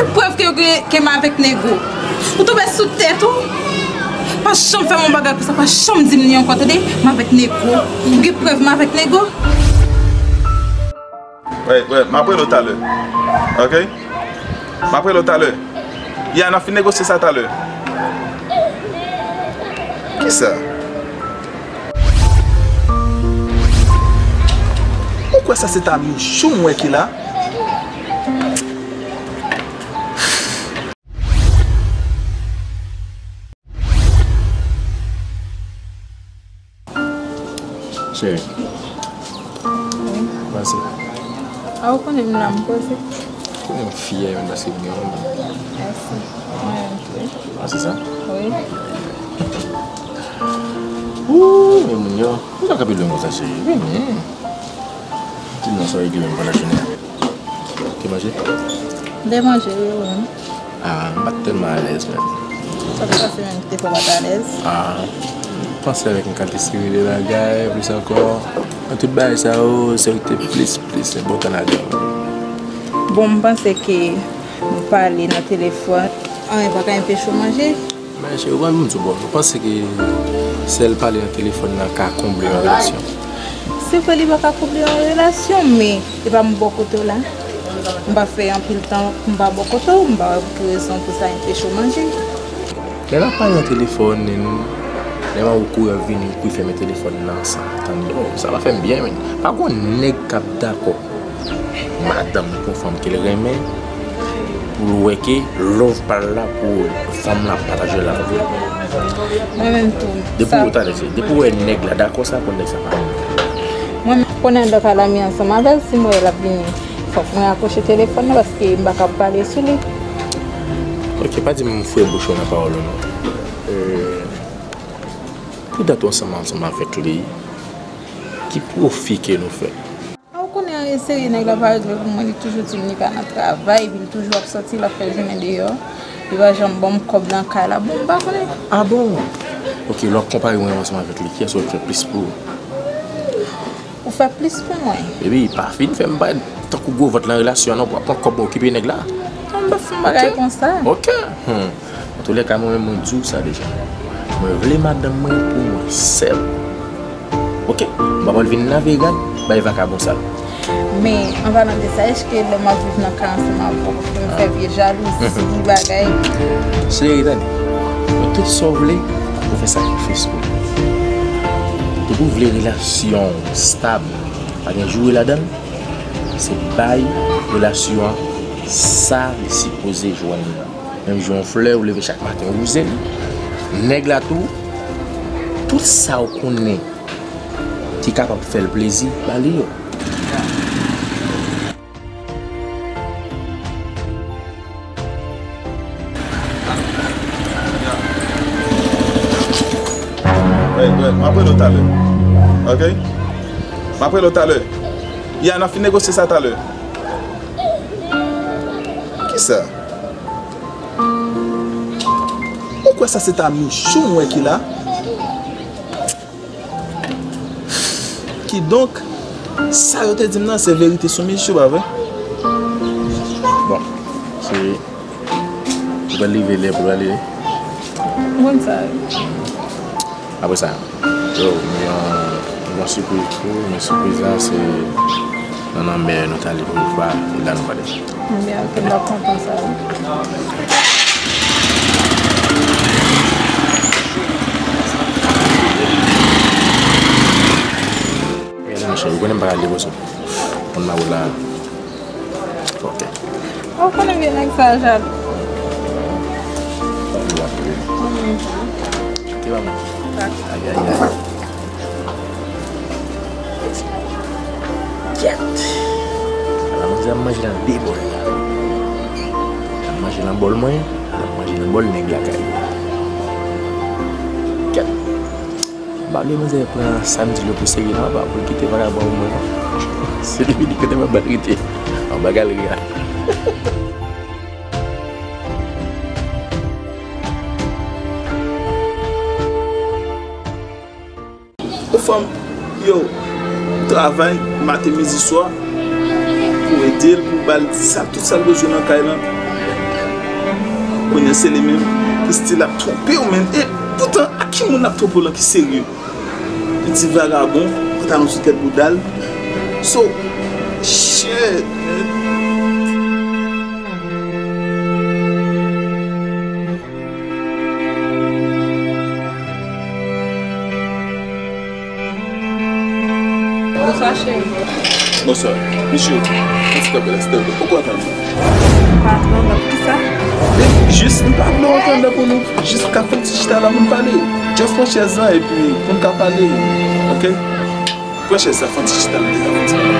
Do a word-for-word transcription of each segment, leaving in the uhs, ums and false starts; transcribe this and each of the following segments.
Prèv ke, ke, ke m avèk nego. Ou tonbe sou tèt ou? Pa janm fè m yon bagay konsa, pa janm di m li ankò, tande? M avèk nego. Ou gen prèv m avèk nego? Wè, wè, m ap rele w talè. Oke? M ap rele w talè. Ya, n ap fin negosye sa talè. Kisa? Ou kwè sa se ta Michou m wè ki la? Cheri. Wi. Pase. A, ou konnen m la, m poze. Konnen m fyè menm paske m gen yon moun. Mèsi. Mwen menm tou. A, se sa? Wi. Ooh, men moun yo. Ou sa kanpe lwen konsa, cheri? Vini. Di m non, sa w regle menm pandan jounen an. Te manje? M te manje, wi, ou menm? Ah, m pa t tèlman alèz, menm. Sa k pase menm ki te fè w pa t alèz? Ah, m panse avèk yon kantite seri de bagay, plis ankò. Nan tout bagay sa yo, se ou ki te plis, plis enpòtan ladan yo. Bon, m panse ke nou pale nan telefòn, anyen pa ka enpeche w manje. Men cheri, ou pa vin di w bon. Ou panse ke sèl pale nan telefòn nan ka konble yon relasyon? Se vre, li pa ka konble yon relasyon, men e pa m bò kote w la. M pa fè anpil tan m pa bò kote w, m pa wè pou ki rezon pou sa enpeche w manje. Lè n ap pale nan telefòn, lè m ap wè w vini, w koupe fèmen telefòn nan san tande w, sa pa fè m byen, men. Pa gon nèg k ap dakò madanm li pou yon fanm ke l renmen, pou l wè ke love pa l la pou fanm lan ap pataje l avè l. Mwen menm tou. Depi w talè, depi w wè nèg la dakò sa, konn nèg sa pa renmen. Mwen menm, konnen lè ka lami ansanm avè l, si m wè l ap vini, fòk mwen akwoche telefòn nan paske m pa ka pale sou li. Ok, pa di m foure bouch ou nan pawòl ou non. Euh, pou dat ou ansanm, ansanm avèk li, ki pwofi ke nou fè? A, ou konnen anyen serye nèg la pa regle pou mwen, li toujou di m li pa nan travay, epi li toujou ap sòti, l ap fè jounen deyò. Li pa janm ban m kòb nan kay la. Bon, m pa konnen. Ah bon? Ok, lè w ap konpare mwen ansanm avèk li, kiyès ou fè plis pou? Ou fè plis pou mwen. Baby, pa fin fè m parèt tankou gwo vant nan relasyon an non, pou w ap pran kòb mwen okipe nèg la. Non, m pa fè yon bagay konsa. Ok. Hmm. Antoulèka, mwen menm, mwen di w sa deja. Mwen vle madanm mwen pou mwen sèl. Ok, m pa pral vin lave rad bay vakabon sa. Men, an palan de sa, èske lè m ap viv nan kay ansanm avè w, pou m fè vye jalouzi, bagay? Cheri, tande, mwen tout sa w vle, ou fè sakrifis pou mwen. Depi w vle relasyon w stab, pa gen joure ladan l, se bay relasyon an sa li sipoze jwenn nan. Menm jan yon flè, ou leve chak maten, ou wouze l. Nèg la tou, tout sa w konnen ki kapab fè l plezi, ba li yo. Wè, wè, m ap rele w talè. Ok? M ap rele w talè. Ya, n ap fin negosye sa talè. Kisa? Ou kwè sa se ta Michou m wè ki la? Kidonk, sa yo te di m nan se verite sou Michou, pa vre? Bon, se, ou pral rive lè pou l ale. Mwen sa. Apre sa, yo, m gen yon, m gen yon sipriz pou ou, men sipriz la se nan, nan lanmè nou t ale premye fwa, e la nou pral. Ebyen, ok, m t ap kontan sa wi. Gade monchè, ou konnen m pa ka leve sou moun nan ou la. Ok. Ou konnen vye nèg sa jalou. Ou ap vle. Wi. Te ba mwen. Ayayay. Kèt. Ala manzè ap manje nan de bòl la. L ap manje nan bòl mwen, l ap manje nan bòl nèg lakay li. Kèt. M pa vle manzè pran sa m di l yo pou serye non, apa pou l kite vagabon pou mwen non. Se li ki di kote mwen ba l rete. Anba galri a. Yon fanm, yo, travay maten, midi, swa, pou ede l, pou ba l sa, tout sa l bezwen nan kay lan. Kounye a se li menm ki still ap twonpe w, menm. E poutan, ak ki moun l ap twonpe w lan ki serye? Yon ti vagabon, pantalon sou tèt bouda l. So, shit, man. Bonswa, cheri. Bonswa. Michou, yon ti kanpe la, silvouplè. Ou kontan? Pa twò, poukisa? Jis, m pa vle antann pou nou jis ka fè yon ti chita la pou n pale. Just pran chèz la, epi pou n ka pale, oke? Pran chèz la, fè yon ti chita la, deja fè yon ti pale.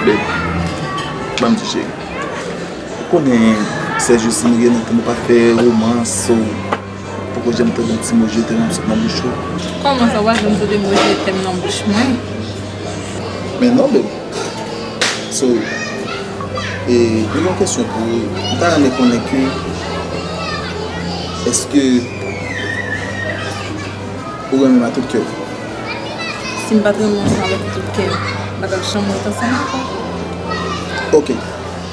Babe, ban m di cheri. Ou konnen, sè jou si nou gen lontan nou pa fè romans, so, poko janm tande yon ti mo je t'aime nan bouch ou. Kòman sa, w pa janm tande mo je t'aime nan bouch mwen? Men non, babe. So, e, mwen gen yon kesyon pou ou. M ta renmen konnen ke, èske ou renmen m a tout kè w? Si m pa t renmen w ansanm avèk tout kè m, m pa t ap janm ret ansanm ankò. Ok,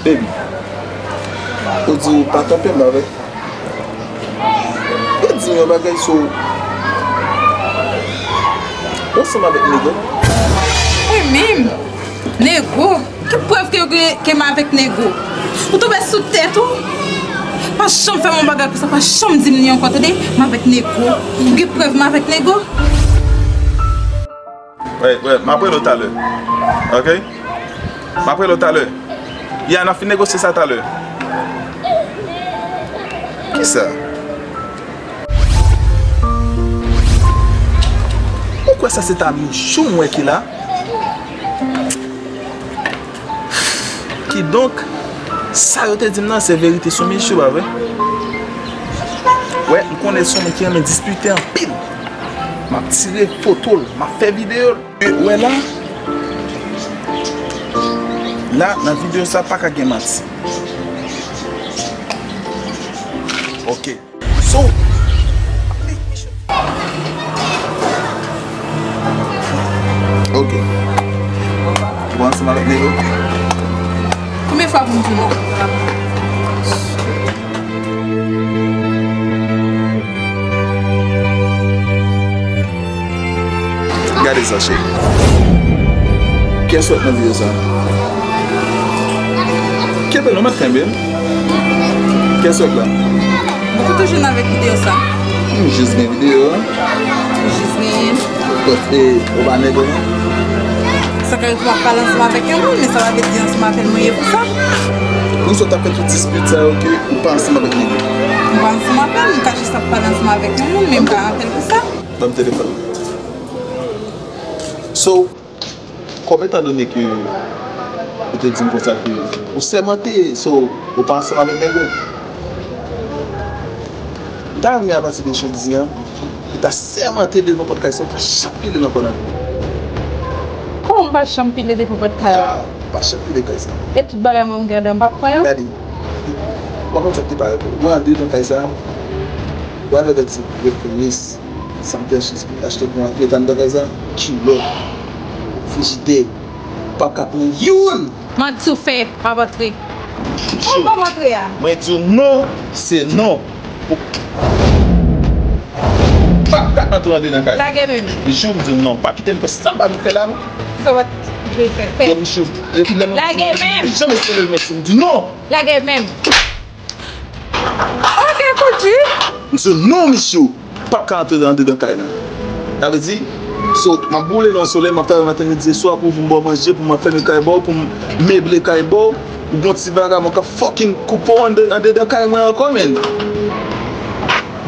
baby. Ou di ou pa t ap renmen avèk Yo di m yon bagay sou ou ansanm avèk nego. Mwen menm? Nego? Ki prèv ke, ke, ke m avèk nego? Ou tonbe sou tèt ou? Pa janm fè m yon bagay konsa, pa janm di m li ankò, tande? M avèk nego. Ou gen prèv m avèk nego? Wè, wè, m ap rele w talè. Ok? M ap rele w talè. Ya, n ap fin negosye sa talè. Kisa? Ou kwè sa se ta Michou m wè ki la? Kidonk, sa yo te di m nan se verite sou Michou, pa vre? Wè, m konnen se yon moun ki renmen dispite anpil. M ap tire foto l, m ap fè videyo l. Ou wè la? La, nan videyo sa, pa ka gen manti. Ok. So, ok. Ou ansanm avèk nego? Konbyen fwa pou m di w non? Gade sa, cheri. Kiyès w wè nan videyo sa? Kenbe l non, mèt kenbe l. Kiyès w wè la? Bon, kote w jwenn avèk videyo sa? M jis gen videyo a. Ou jis genyen? Bon, e, ou pa nego non? Sa ka rive w ap pale ansanm avèk yon moun, men sa pa vle di ansanm avè l mwen ye pou sa. Poukisa w t ap fè tout dispit sa yo ke ou pa ansanm avèk nego? M pa ansanm avè l, m ka jis ap pale ansanm avèk yon moun, men m pa avè l pou sa. Ban m telefòn. So, kòm etandone ke ou te di m konsa ke ou sèmante, so, ou pa ansanm avèk nego. M ta renmen apati de jodi a, ou ta sèmante devan pòt kay sa, ou pa janm pile nan kò nan. Kòman m pa janm pile devan pòt kay la? Ah, ou pa janm pile kay sa. E tout bagay mwen m gen ladan m p ap pran yo? Gade, ou pa konn sa k te parèt ou. Ou andedan kay sa, ou avèk yon ti referans. Sa m fè chans pou m achte pou mwen, mete anndan kay sa, kilòt, frijidè, pa ka pran youn! Manti w fè, m ap antre. Ou p ap antre a? Mwen di w non, se non. Ou p ap ka antre anndan kay. Lage men m. Michou, m di w non, pa kite m fè sa m pa vle fè la non. Sa w ap vle fè? Fè. Bon, Michou, epi lè m... Lage men m. Janm eseye leve men sou m, di non. Lage men m. Ok, kout di. M di w non, Michou. P ap ka antre andedan kay la. Sa vle di, so, m ap boule nan solèy, m ap travay maten, midi e swa pou, pou m ba w manje, pou m ap fèmen kay ba w, pou m meble kay ba w. Ou gon ti vagabon k ap fucking koupe w annde-, andedan kay mwen ankò, menn.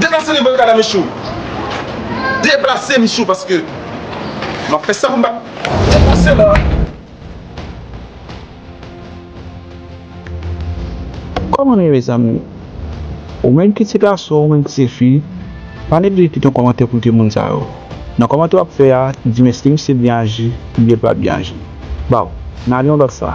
Deplase devan kay la, Michou. Deplase, Michou, paske m ap fè sa pou m pa deplase la. Kòman nou ye, mezanmi? Ou menm ki ti gason, ou menm ki ti fi, pa neglije kite yon kòmantè pou timoun sa yo. Nan kòmantè w ap fè a, di m èske misye byen aji, oubyen l pa byen aji. Baw, n ale yon lòt fwa.